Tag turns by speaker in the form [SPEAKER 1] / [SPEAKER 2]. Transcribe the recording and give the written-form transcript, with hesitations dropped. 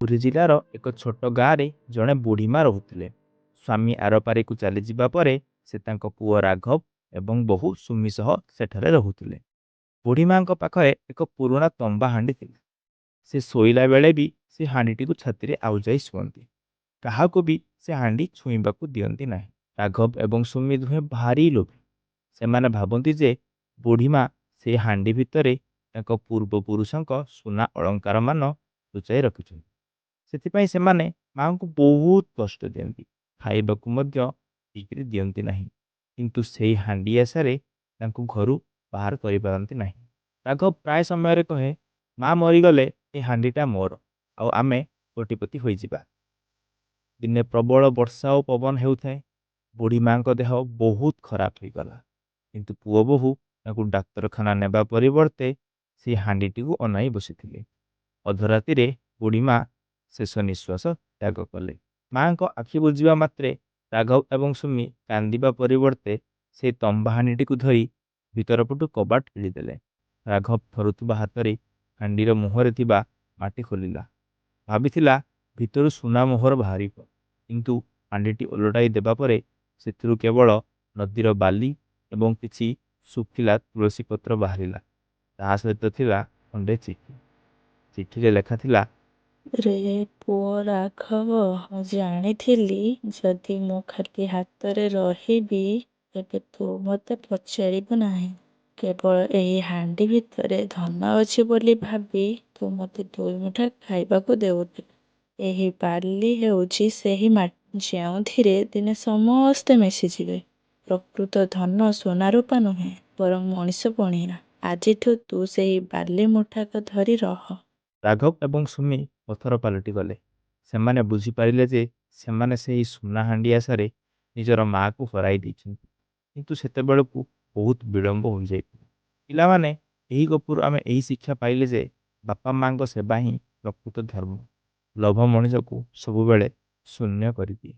[SPEAKER 1] ପୁରୀ ଜିଲ୍ଲାର ଏକ ଛୋଟ ଗାଁରେ ଜଣେ ବୁଢ଼ୀ ମା ରହୁଥିଲେ। ସ୍ୱାମୀ ଆରପାରିକୁ ଚାଲିଯିବା ପରେ ସେ ତାଙ୍କ ପୁଅ ରାଘବ ଏବଂ ବୋହୂ ସୁମି ସହ ସେଠାରେ ରହୁଥିଲେ। ବୁଢ଼ୀ ମାଙ୍କ ପାଖରେ ଏକ ପୁରୁଣା ତମ୍ବା ହାଣ୍ଡି ଥିଲା। ସେ ଶୋଇଲା ବେଳେ ବି ସେ ହାଣ୍ଡିଟିକୁ ଛାତିରେ ଆଉଜାଇ ଶୁଅନ୍ତି। କାହାକୁ ବି ସେ ହାଣ୍ଡି ଛୁଇଁବାକୁ ଦିଅନ୍ତି ନାହିଁ। ରାଘବ ଏବଂ ସୁମି ଦୁହେଁ ଭାରି ଲୋଭୀ। ସେମାନେ ଭାବନ୍ତି ଯେ ବୁଢ଼ୀ ମା ସେ ହାଣ୍ଡି ଭିତରେ ତାଙ୍କ ପୂର୍ବପୁରୁଷଙ୍କ ସୁନା ଅଳଙ୍କାରମାନ ଲୁଚାଇ ରଖିଛନ୍ତି। ସେଥିପାଇଁ ସେମାନେ ମାଙ୍କୁ ବହୁତ କଷ୍ଟ ଦିଅନ୍ତି। ଖାଇବାକୁ ମଧ୍ୟ ଠିକରେ ଦିଅନ୍ତି ନାହିଁ। କିନ୍ତୁ ସେଇ ହାଣ୍ଡି ଆଶାରେ ତାଙ୍କୁ ଘରୁ ବାହାର କରିପାରନ୍ତି ନାହିଁ। ରାଘବ ପ୍ରାୟ ସମୟରେ କହେ, ମା ମରିଗଲେ ଏ ହାଣ୍ଡିଟା ମୋର, ଆଉ ଆମେ କୋଟିପତି ହୋଇଯିବା। ଦିନେ ପ୍ରବଳ ବର୍ଷା ଓ ପବନ ହେଉଥାଏ। ବୁଢ଼ୀ ମାଙ୍କ ଦେହ ବହୁତ ଖରାପ ହୋଇଗଲା। କିନ୍ତୁ ପୁଅ ବୋହୂ ତାଙ୍କୁ ଡାକ୍ତରଖାନା ନେବା ପରିବର୍ତ୍ତେ ସେଇ ହାଣ୍ଡିଟିକୁ ଅନାଇ ବସିଥିଲେ। ଅଧରାତିରେ ବୁଢ଼ୀ ମା ଶେଷ ନିଶ୍ୱାସ ତ୍ୟାଗ କଲେ। ମାଙ୍କ ଆଖି ବୁଜିବା ମାତ୍ରେ ରାଘବ ଏବଂ ସୁମି କାନ୍ଦିବା ପରିବର୍ତ୍ତେ ସେଇ ତମ୍ବା ହାଣ୍ଡିଟିକୁ ଧରି ଭିତରପଟୁ କବାଟ କିଳିଦେଲେ। ରାଘବ ଥରୁଥିବା ହାତରେ ହାଣ୍ଡିର ମୁହଁରେ ଥିବା ମାଟି ଖୋଲିଲା। ଭାବିଥିଲା ଭିତରୁ ସୁନା ମୋହର ବାହାରିବ। କିନ୍ତୁ ହାଣ୍ଡିଟି ଓଲଟାଇ ଦେବା ପରେ ସେଥିରୁ କେବଳ ନଦୀର ବାଲି ଏବଂ କିଛି ଶୁଖିଲା ତୁଳସୀ ପତ୍ର ବାହାରିଲା। ତା ସହିତ ଥିଲା ଖଣ୍ଡେ ଚିଠି। ଚିଠିରେ ଲେଖାଥିଲା,
[SPEAKER 2] ରେ ପୁଅ ରାଘବ, ମୁଁ ଜାଣିଥିଲି ଯଦି ମୁଁ ଖାଲି ହାତରେ ରହିବି, ତେବେ ତୁ ମୋତେ ପଚାରିବୁ ନାହିଁ। କେବଳ ଏହି ହାଣ୍ଡି ଭିତରେ ଧନ ଅଛି ବୋଲି ଭାବି ତୁ ମୋତେ ଦୁଇମୁଠା ଖାଇବାକୁ ଦେଉଥିଲୁ। ଏହି ବାଲି ହେଉଛି ସେହି ମାଟି, ଯେଉଁଥିରେ ଦିନେ ସମସ୍ତେ ମିଶିଯିବେ। ପ୍ରକୃତ ଧନ ସୁନାରୂପା ନୁହେଁ, ବରଂ ମଣିଷପଣିଆ। ଆଜିଠୁ ତୁ ସେହି ବାଲି ମୁଠାକ ଧରି ରହ।
[SPEAKER 1] ରାଘବ ଏବଂ ସୁମି ପଥର ପାଲଟିଗଲେ। ସେମାନେ ବୁଝିପାରିଲେ ଯେ ସେମାନେ ସେହି ସୁନା ହାଣ୍ଡି ଆଶାରେ ନିଜର ମାଆକୁ ହରାଇ ଦେଇଛନ୍ତି। କିନ୍ତୁ ସେତେବେଳକୁ ବହୁତ ବିଳମ୍ବ ହୋଇଯାଇଥିଲା। ପିଲାମାନେ, ଏହି ଗପରୁ ଆମେ ଏହି ଶିକ୍ଷା ପାଇଲେ ଯେ ବାପା ମାଙ୍କ ସେବା ହିଁ ପ୍ରକୃତ ଧର୍ମ। ଲୋଭ ମଣିଷକୁ ସବୁବେଳେ ଶୂନ୍ୟ କରିଦିଏ।